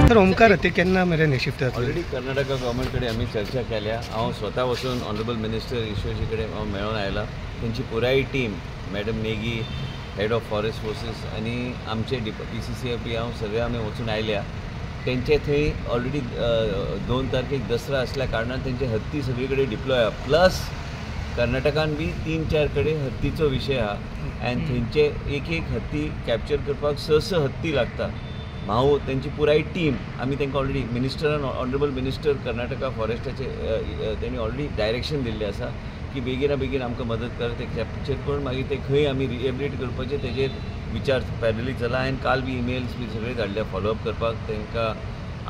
तर ओमकार ते केन्ना मेरेन शिफ्ट जातले? ऑलरेडी कर्नाटका गव्हर्मेंट कडेन आमी चर्चा केल्या. हांव स्वता वचून ऑनरेबल मिनिस्टर ईश्वरजी कडेन हांव मेळोन आयला. तेंची पुराय team, madam Negi, head of forest forces आनी आमचे PCCF बी हांव सगळे आमी वचून आयल्या. तेंचे थंय ऑलरेडी 2 तारखेक दसरा आसल्या कारणान तेंचे हत्ती सगळे कडेन डिप्लॉय आहा. प्लस कर्नाटकान बी 3-4 कडेन हत्तीचो विशय आहा आनी थंयचे एक एक हत्ती कॅप्चर करपाक 6-6 हत्ती लागता. भाऊ तेंची पुराय टीम आमी तांकां ऑलरेडी मिनिस्टरान, ऑनरेबल मिनिस्टर कर्नाटका फॉरेस्टाचे तेणी ऑलरेडी डायरेक्शन दिल्लें आसा की बेगिना बेगीन आमकां मदत कर, ते कॅप्चर करून मागीर ते खंय आमी रिहेबिलिटेट करपाचें तेजेर विचार पॅरलली चला. आनी काल बी इमेल्स बी सगळे धाडल्या फॉलोअप करपाक, तांकां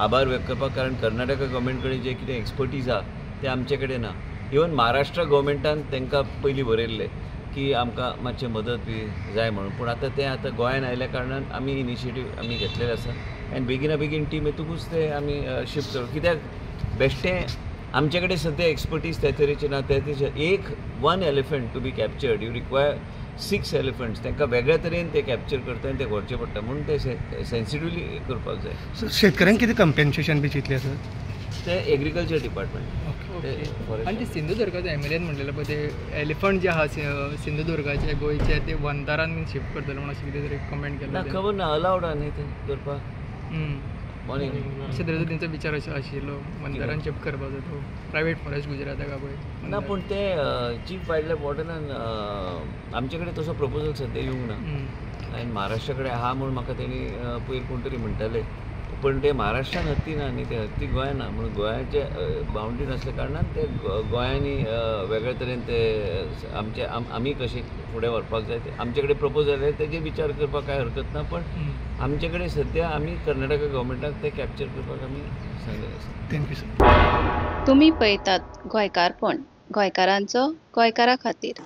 आभार व्यक्त करपाक, कारण कर्नाटका गव्हर्मेंट कडेन जे कितें एक्सपर्टीज आहा ते आमचे कडेन ना. इवन महाराष्ट्र गव्हर्मेंटान तांकां पयलीं बरयल्लें की आमकां मातशें मदत बी जाय म्हणून, पूण आतां तें आतां गोंयान आयल्या कारणान आमी इनिशिएटीव आमी घेतलेलें आसा आनी बेगिना बेगीन टीम येतकूच ते आमी शिफ्ट करू. कित्याक बेश्टें आमचे कडेन सद्या एक्सपर्टीज त्या तरेची ना. त्या तरेचे एक 1 elephant to be captured you require 6 elephants. तांकां वेगळ्या तरेन ते कॅप्चर करता आनी ते व्हरचे पडटा, म्हणून ते सेन्सिटिवली करपाक जाय. शेतकऱ्यांक कितें कंपेन्सेशन बी चिंतलें आसा? ते एग्रीकल्चर डिपार्टमेंट. आनी ते सिंधुदुर्गाचे एमएलएन म्हणलेले पळय ते एलिफंट जे आहा सिंधुदुर्गाचे गोंयचे ते वंतारान बीन शिफ्ट करतले म्हणून अशें कितें तरी कमेंट केल्लें. ना, खबर ना, अलावड आहा न्ही ते करपाक. अशें तरेचो तेंचो विचार अशें आशिल्लो वंतारान शिफ्ट करपाचो तो प्रायवेट फॉरेस्ट गुजराताक पळय. ना, पूण ते चीफ वायल्ड लायफ वॉर्डनान आमचे कडेन तसो प्रपोजल सद्या येवंक ना आनी महाराष्ट्रा कडेन आहा म्हूण म्हाका तेणी पयर कोण तरी म्हणटाले, पण ते महाराष्ट्रान हत्ती ना न्ही, ते हत्ती गोंयान ना, म्हणून गोंयाचे बाउंड्री नासल्या कारणान ते गोंयांनी वेगळे तरेन ते आमचे आमी कशें फुडें व्हरपाक जाय ते आमचे कडेन प्रपोजल आयले तेजेर विचार करपाक कांय हरकत ना. पण आमचे कडेन सद्या आमी कर्नाटका गव्हर्मेंटाक ते कॅप्चर करपाक आमी सांगलेलें आसा. Thank you sir. तुमी पळयतात गोंयकारपण, गोंयकारांचो गोंयकारा खातीर.